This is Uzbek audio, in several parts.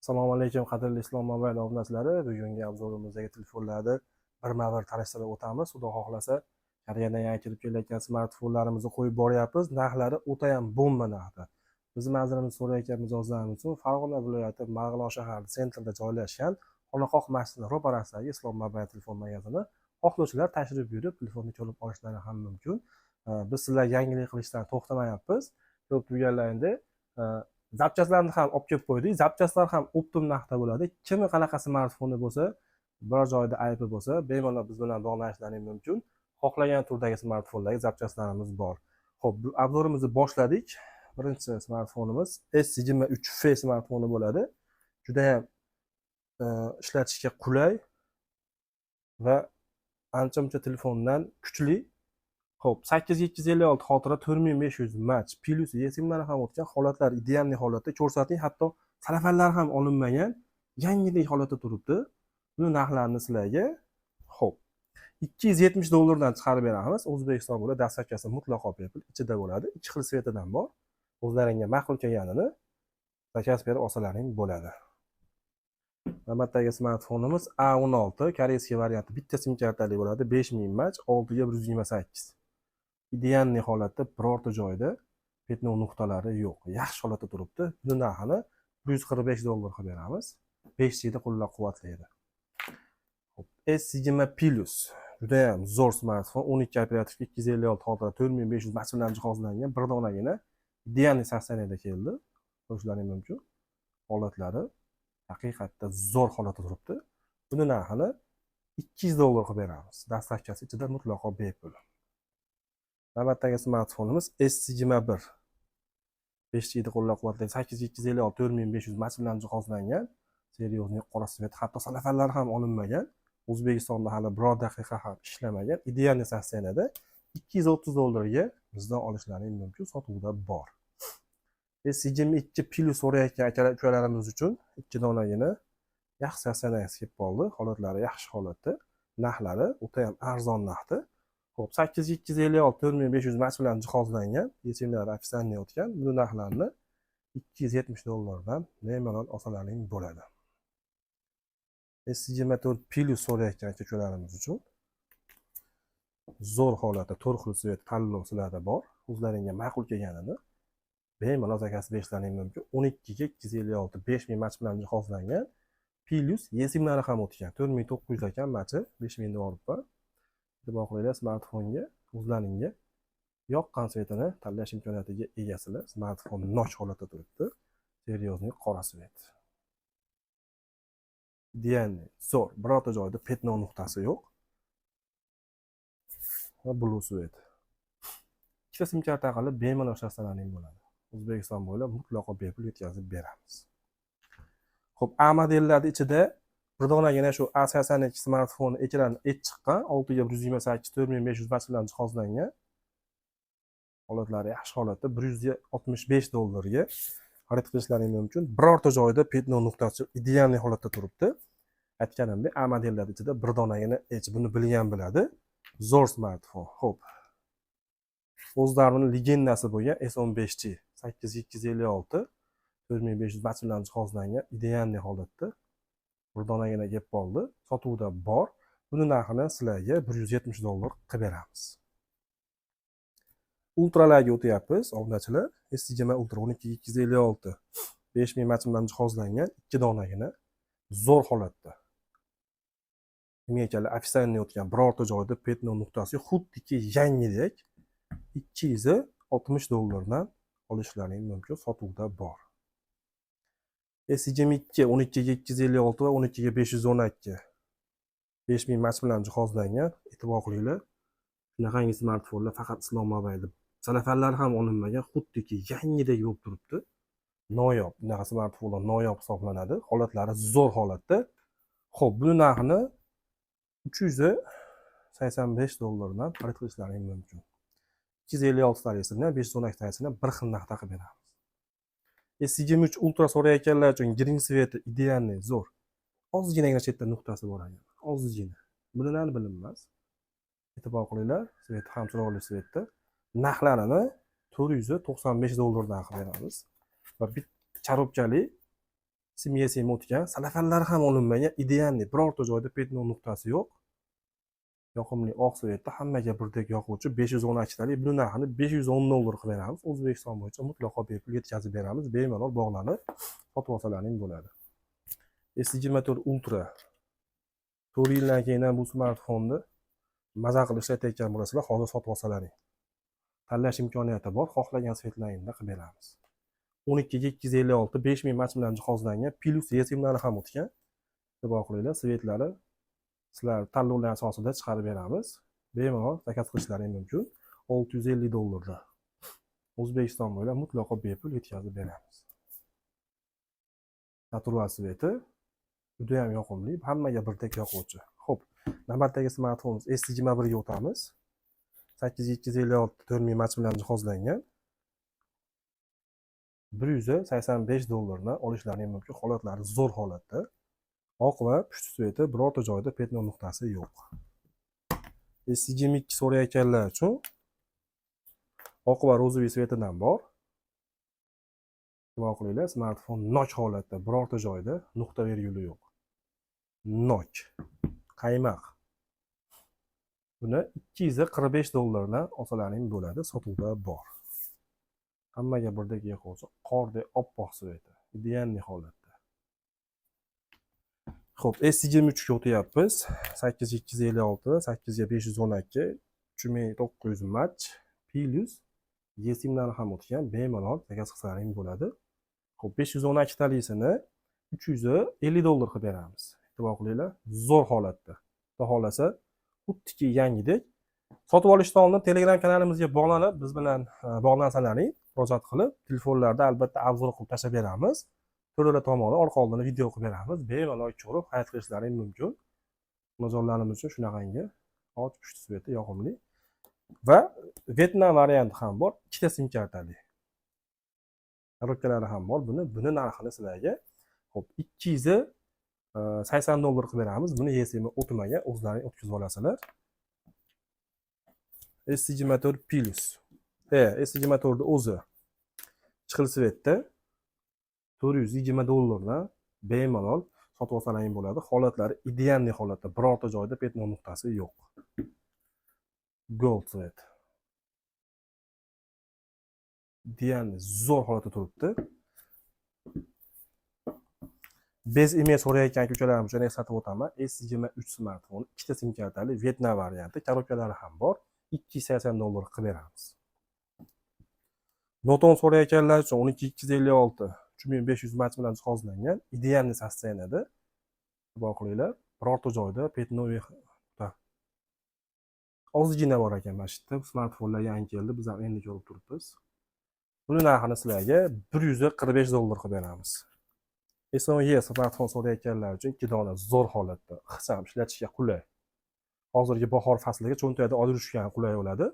Assalomu alaykum, qadrli Islom Mobile obunachilari. Bugungi обзор imizdagi telefonlarni birma-bir tanishtirib o'tamiz. Xudo xohlasa, Koreyadan yangi kirib kelayotgan smartfonlarimizni qo'yib boryapmiz. Narxlari o'tayam bomba narxda. Bizni manzilimizni so'rayotgan mijozlarimiz uchun Farg'ona viloyati, Marg'ilon shahari центр da joylashgan, Xonaqoh masjidi ro'parasidagi Islom Mobile telefon magazini. Xohlovchilar tashrif buyurib, telefonni ko'rib olishlari ham mumkin. Biz sizlarga yangilik qilishdan to'xtamayapmiz. Ko'rib turganlaringdek, запчасть larni ham olib kelib qo'ydik. Запчасть lar ham оптом narxda bo'ladi. Kimi qanaqa smartfoni bo'lsa, biror joyida aybi bo'lsa, bemalol biz bilan bog'lanishlaring mumkin. Xohlagan turdagi smartfonlarga запчасть larimiz bor. Ho'p, bu обзор imizni boshladik. Birinchi smartfonimiz S23 FE smartfoni bo'ladi. Judayam ishlatishga qulay va ancha muncha telefondan kuchli. Ho'p, 8256 xotira, 4500 mAh, плюс eSIMlari ham o'tgan, holatlar идеальный holatda. Ko'rsating, hatto salafanlar ham olinmagan, yangidek holatda turibdi. Buni narxlarini sizlarga, ho'p, 270 dollardan chiqarib beramiz. O'zbekiston bo'ylab доставка si mutlaqo bepul, ichida bo'ladi. Ikki xil цвет idan bor. O'zlaringga ma'qul kelganini заказ berib olsalaring bo'ladi. Navbatdagi smartfonimiz A16 корейский varianti, bitta sim kartali bo'ladi, 5000 mAh, 6ga 128. Идеальный holatda, birorta joyida пятно nuqtalari yo'q, yaxshi holatda turibdi. Buni narxini 145 dollar qilib beramiz. 5Gda qo'llab quvvatlaydi. Ho'p, S20 Plus judayam zo'r smartfon, 12 оперативка, 256 xotira, 4500 mAh bilan jihozlangan, bir donagina идеальный состояние da keldi. Ko'rishlaring mumkin, holatlari haqiqatda zo'r holatda turibdi. Buni narxini 200 dollar qilib beramiz. Доставка si ichida, mutlaqo bepul. Navbatdagi smartfonimiz S21, 5Gni qo'llab quvvatlaydi, 8256, 4500 mAh bilan jihozlangan. Серьезный qora цвет, hatto salafanlar ham olinmagan, O'zbekistonda hali biror daqiqa ham ishlamagan, идеальный состояние da 230 dollarga bizdan olishlaring mumkin, sotuvda bor. S22 Plus so'rayotgan akalar ukalarimiz uchun ikki donagina yaxshi состояние kelib qoldi, holatlari yaxshi holatda, narxlari o'tayam arzon narxda. Ho'p, 8256, 4500 mAh bilan jihozlangan, eSIMlari официальный o'tgan. Buni narxlarini 270 dollardan bemalol olsalaring bo'ladi. S24 Plus so'rayotgan aka ukalarimiz uchun zo'r holatda, to'rt xil цвет tanlov sizlarda bor. O'zlaringga ma'qul kelganini bemalol заказ berishlaring mumkin. 12ga 256, 5000 mAh bilan jihozlangan, плюс eSIMlari ham o'tgan. 4900 ekan machi, 5000 deb olibman. E'tibor qilinglar, smartfonga o'zlaringga yoqqan цвет ini tanlash imkoniyatiga egasizlar. Smartfon noch holatda turibdi, серьезный qora цвет, идеальный, zo'r, birorta joyida пятно nuqtasi yo'q va blue цвет. Ikkita sim karta qilib bemalol ishlatsalaring bo'ladi. O'zbekiston bo'ylab mutlaqo bepul yetkazib beramiz. Ho'p, A modellarni ichida bir donagina shu A82 smartfon ekrani edge chiqqan, 6ga 128, 4500 mAh bilan jihozlangan, holatlari yaxshi holatda, 165 dollarga xarid qilishlaring mumkin. Birorta joyida пятно nuqtasi, идеальный holatda turibdi. Aytganimdek, A modellar ichida bir donagina edge, buni bilgan biladi, zo'r smartfon. Ho'p, o'zlarini legendasi bo'lgan S15G, 8256, 4500 mAh bilan jihozlangan, идеальный holatda, bir donagina kelib qoldi, sotuvda bor. Buni narxini sizlarga 170 dollar qilib beramiz. Ultralarga o'tyapmiz, obunachilar. S20 Ultra, 12 256, 5000 mAh bilan jihozlangan, ikki donagina zo'r holatda. Nima, официальный o'tgan, birorta joyida пятно nuqtasi yo'q, xuddiki yangidek. 260 dollardan olishlaring mumkin, sotuvda bor. S22, 12ga 256 va 12ga 512, 5000 mAh bilan jihozlangan. E'tibor qilinglar, shunaqangi smartfonlar faqat Islom Mobileda. Salafanlari ham olinmagan, xuddiki yangidek bo'lib turibdi. Noyob, bunaqa smartfonlar noyob hisoblanadi. Holatlari zo'r holatda. Ho'p, buni narxini 385 dollardan xarid qilishlaring mumkin. 256 talisini, 512 talisini bir xil narxda qilib beramiz. S23 Ultra so'rayotganlar uchun green цвет i идеальный, zo'r. Ozginagina chetda nuqtasi bor ekan, ozgina, bilinar bilinmas. E'tibor qilinglar, цвет i ham chiroyli цвет da. Narxlarini 495 dollardan qilib beramiz va bitta коробка li. Sim, eSIM o'tgan, salafanlari ham olinmagan, идеальный, birorta joyda пятно nuqtasi yo'q. Yoqimli oq цвет da, hammaga birdek yoquvchi 512 talik. Buni narxini 510 dollar qilib beramiz. O'zbekiston bo'yicha mutlaqo bepul yetkazib beramiz. Bemalol bog'lanib sotib olsalaring bo'ladi. S24 Ultra, 4 yildan keyin ham bu smartfonni maza qilib ishlatayotgan bo'lasizlar. Hozir sotib olsalaring, tanlash imkoniyati bor, xohlagan цвет laringda qilib beramiz. 12 ga 256, 5000 mAh bilan jihozlangan, plyus eSIMlari ham o'tgan. E'tibor qilinglar, цвет lari sizlar tanlovlar asosida chiqarib beramiz. Bemalol zakaz qilishlaring mumkin. 650 dollarda O'zbekiston bo'ylab mutlaqo bepul yetkazib beramiz. Natural цвет i judayam yoqimli, hammaga birdek yoquvchi. Ho'p, navbatdagi smartfonimiz S21 ga o'tamiz. 8 ga 256, 4000 mAh bilan jihozlangan, 185 dollardan olishlaring mumkin. Holatlari zo'r holatda, oq va pushti цвет i, birorta joyda пятно nuqtasi yo'q. S22 so'rayotganlar uchun oq va розовый цвет idan bor. E'tibor qilinglar, smartfon nok holatda, birorta joyda nuqta verguli yo'q, nok, qaymoq. Buni 245 dollardan olsalaring bo'ladi, sotuvda bor. Hammaga birdek yoquvchi qordek oppoq цвет i, идеальный holatda. Ho'p, S23 ga o'tyapmiz. 8 ga 256, 8 ga 512, 3900 mAh, plyus eSIMlari ham o'tgan. Bemalol zakaz qilsalaring bo'ladi. Ho'p, 512 talisini 350 dollar qilib beramiz. E'tibor qilinglar, zo'r holatda, xudo xohlasa, xuddiki yangidek. Sotib olishdan oldin Telegram kanalimizga bog'lanib, biz bilan bog'lansalaring, murojaat qilib, telefonlarda albatta обзор qilib tashlab beramiz. To'rala tomoni, orqa oldini video qilib beramiz. Bemalol ko'rib xarid qilishlaring mumkin. Mijozlarimiz uchun shunaqangi och pushti цвет i yoqimli va Vyetnam varianti ham bor, ikkita sim kartali, коробка lari ham bor. Buni narxini sizlarga, ho'p, 280 dollar qilib beramiz. Buni eSIMi o'tmagan, o'zlaring o'tkazib olasizlar. S24 Plus, S24ni o'zi chiqil цвет da 420 dollardan bemalol sotib olsalaring bo'ladi. Holatlari идеальный holatda, birorta joyda пятно nuqtasi yo'q. Gold цвет, идеальный, zo'r holatda turibdi. Без IMEI so'rayotgan aka ukalarimiz uchun eslatib o'taman: S23 smartfon, ikkita sim kartali, Vyetnam varianti, коробка lari ham bor, 280 dollar qilib beramiz. Note 10 so'rayotganlar uchun 12 256, 3500 mAh bilan jihozlangan, идеальный состояние da. E'tibor qilinglar, birorta joyda пятно ozgina bor ekan. Mana shu yerda smartfonlar yangi keldi, biz ham endi ko'rib turibmiz. Buni narxini sizlarga 145 dollar qilib beramiz. S10e smartfon so'rayotganlar uchun ikki dona, zo'r holatda, ixcham, ishlatishga qulay. Hozirgi bahor fasliga cho'ntakda olib yurishga ham qulay bo'ladi.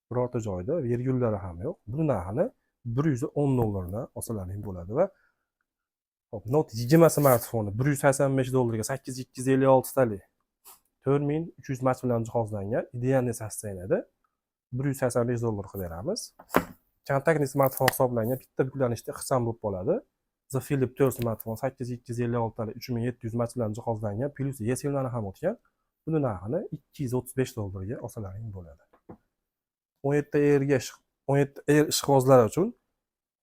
Birorta joyda vergullari ham yo'q. Buni narxini 110 dollardan olsalaring bo'ladi. Va hop, Note 20 smartfoni 185 dollarga, 8 ga 256 talik, 4300 mAh bilan jihozlangan, идеальный состояние da 185 dollar qilib beramiz. Контактный smartfon hisoblangan, bitta buklanishda ixcham bo'lib qoladi. Z Flip 4 smartfon, 8 ga 256 talik, 3700 mAh bilan jihozlangan, plyus eSIMlari ham o'tgan. Buni narxini 235 dollarga olsalaring bo'ladi. 17 Airga, 17 Air ishqibozlari uchun,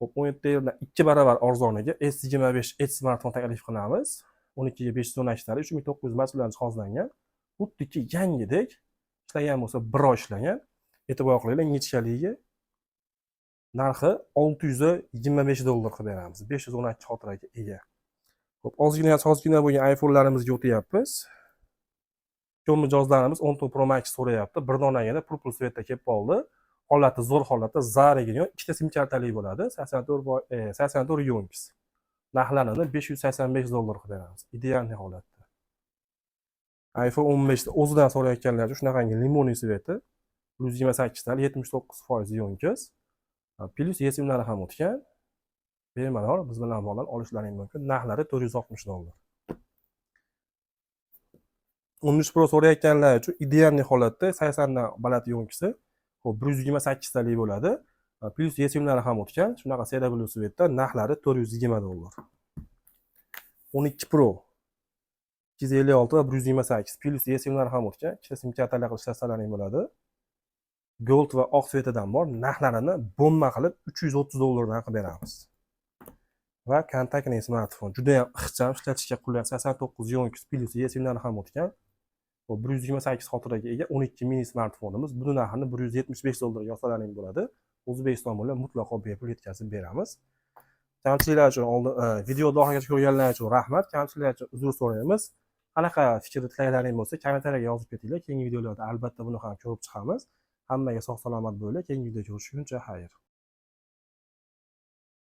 hop, 17 Airdan ikki barobar arzoniga S25 Edge smartfon taklif qilamiz. 12 ga 512 talik, 3900 mAh bilan jihozlangan, xuddiki yangidek, ishlagan bo'lsa bir oy ishlagan. E'tibor qilinglar ingichkaligi. Narxi 625 dollar qilib beramiz, 512 xotiraga ega. Ho'p, ozgina ozgina bo'lgan iPhone'larimizga o'tyapmiz. Ko'p mijozlarimiz 14 Pro Max so'rayapti. Bir donagina purple цвет da kelib qoldi. Holati zo'r holatda, zarigina, ikkita sim kartali bo'ladi, 84 ёмкость. Narxlarini 585 dollar qilib beramiz, идеальный holatda. iPhone 15 o'zidan so'rayotganlar uchun shunaqangi лимонный цвет i, 128 talik, 79% ёмкость, plyus eSIMlari ham o'tgan. Bemalol biz bilan bog'lanib olishlaring mumkin. Narxlari 460 dollar. 13 Pro so'rayotganlar uchun идеальный holatda, 80 dan baland ёмкость i, ho'p, 128 talik bo'ladi, plyus eSIMlari ham o'tgan. Shunaqa серо-блю цвет da, narxlari 420 dollar. 12 Pro 256 va 128 plyus eSIMlar ham o'tgan. Ikkita sim kartalar qilib ishlatsalaring bo'ladi. Gold va oq цвет idan bor. Narxlarini bomba qilib 330 dollardan qilib beramiz. Va контактный smartfon juda ham ixcham, ishlatishga qulay, 89 Yonkis plyus eSIMlar ham o'tgan. Bu 128 xotiraga ega 12 mini smartfonimiz. Buni narxini 175 dollarga olsalaring bo'ladi. O'zbekiston bo'ylab mutlaqo bepul yetkazib beramiz. Kamchiliklar uchun oldin videoni oxirigacha ko'rganlar uchun rahmat. Kamchiliklar uchun uzr so'raymiz. Qanaqa fikr tilaklaring bo'lsa, kommentariyaga yozib ketinglar. Keyingi videolarda albatta buni ham ko'rib chiqamiz. Hammaga sog' salomat bo'linglar. Keyingi videoda ko'rishguncha xayr.